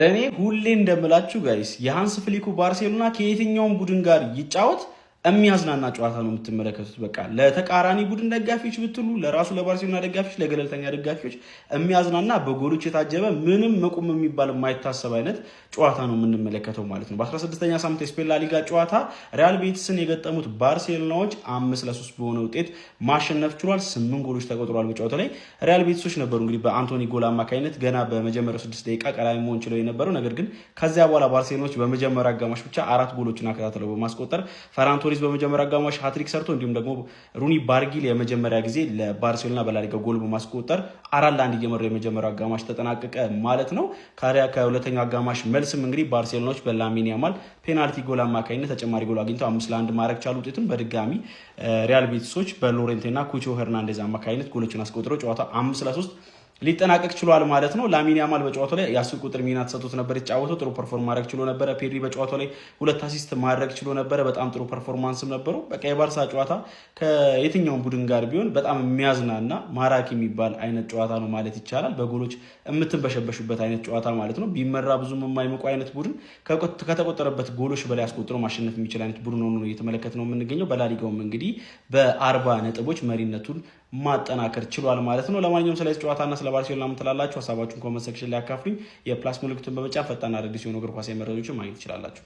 እኔ ሁሌ እንደምላችሁ guys፣ የሃንስ ፍሊኩ ባርሴሎና ከየትኛውም ቡድን ጋር ይጫወት የሚያዝናና ጨዋታ ነው የምትመለከቱት። በቃ ለተቃራኒ ቡድን ደጋፊዎች ብትሉ፣ ለራሱ ለባርሴሎና ደጋፊዎች፣ ለገለልተኛ ደጋፊዎች የሚያዝናና፣ በጎሎች የታጀበ፣ ምንም መቁም የሚባል የማይታሰብ አይነት ጨዋታ ነው የምንመለከተው ማለት ነው። በ16ኛ ሳምንት የስፔን ላሊጋ ጨዋታ ሪያል ቤቲስን የገጠሙት ባርሴሎናዎች 5-3 በሆነ ውጤት ማሸነፍ ችሏል። ስምንት ጎሎች ተቆጥሯል በጨዋታው ላይ። ሪያል ቤቲሶች ነበሩ እንግዲህ በአንቶኒ ጎል አማካኝነት ገና በመጀመሪያው 6 ደቂቃ ቀዳሚ መሆን ችለው የነበረው። ነገር ግን ከዚያ በኋላ ባርሴሎናዎች በመጀመሪያ አጋማሽ ብቻ አራት ጎሎችን አከታትለው በማስቆጠር፣ ፈራን ቶሪስ በመጀመሪያ አጋማሽ ሀትሪክ ሰርቶ፣ እንዲሁም ደግሞ ሩኒ ባርጊል የመጀመሪያ ጊዜ ለባርሴሎና በላሊጋ ጎል በማስቆጠር 4-1 እየመሩ የመጀመሪያው አጋማሽ ተጠናቀቀ ማለት ነው። ካሪያ ከሁለተኛው አጋማሽ መልስም እንግዲህ ባርሴሎናዎች በላሚን ያማል ፔናልቲ ጎል አማካኝነት ተጨማሪ ጎል አግኝተው 5-1 ማድረግ ቻሉ። ውጤቱን በድጋሚ ሪያል ቤቲሶች በሎሬንቴና ኩቾ ሄርናንዴዝ አማካኝነት ጎሎችን አስቆጥረው ጨዋታ 5-3 ሊጠናቀቅ ችሏል ማለት ነው። ላሚን ያማል በጨዋታው ላይ የ10 ቁጥር ሚና ተሰጥቶት ነበር የተጫወተው። ጥሩ perform ማድረግ ችሎ ነበረ። ፔድሪ በጨዋታው ላይ ሁለት assist ማድረግ ችሎ ነበረ። በጣም ጥሩ performance ም ነበሩ። በቃ የባርሳ ጨዋታ ከየትኛውም ቡድን ጋር ቢሆን በጣም የሚያዝናና፣ ማራኪ የሚባል አይነት ጨዋታ ነው ማለት ይቻላል። በጎሎች የምትንበሸበሹበት አይነት ጨዋታ ማለት ነው። ቢመራ ብዙም የማይሞቁ አይነት ቡድን ከተቆጠረበት ጎሎች በላይ አስቆጥሮ ማሸነፍ የሚችል አይነት ቡድን ሆኖ ነው እየተመለከት ነው የምንገኘው። በላሊጋውም እንግዲህ በ40 ነጥቦች መሪነቱን ማጠናከር ችሏል ማለት ነው። ለማንኛውም ስለዚህ ጨዋታና ስለ ባርሴሎና ምን ትላላችሁ? ሀሳባችሁን comment section ላይ አካፍሉኝ። የ plus ምልክቱን በመጫን ፈጣን አዳዲስ የሆኑ እግር ኳስ መረጃዎችን ማግኘት ትችላላችሁ።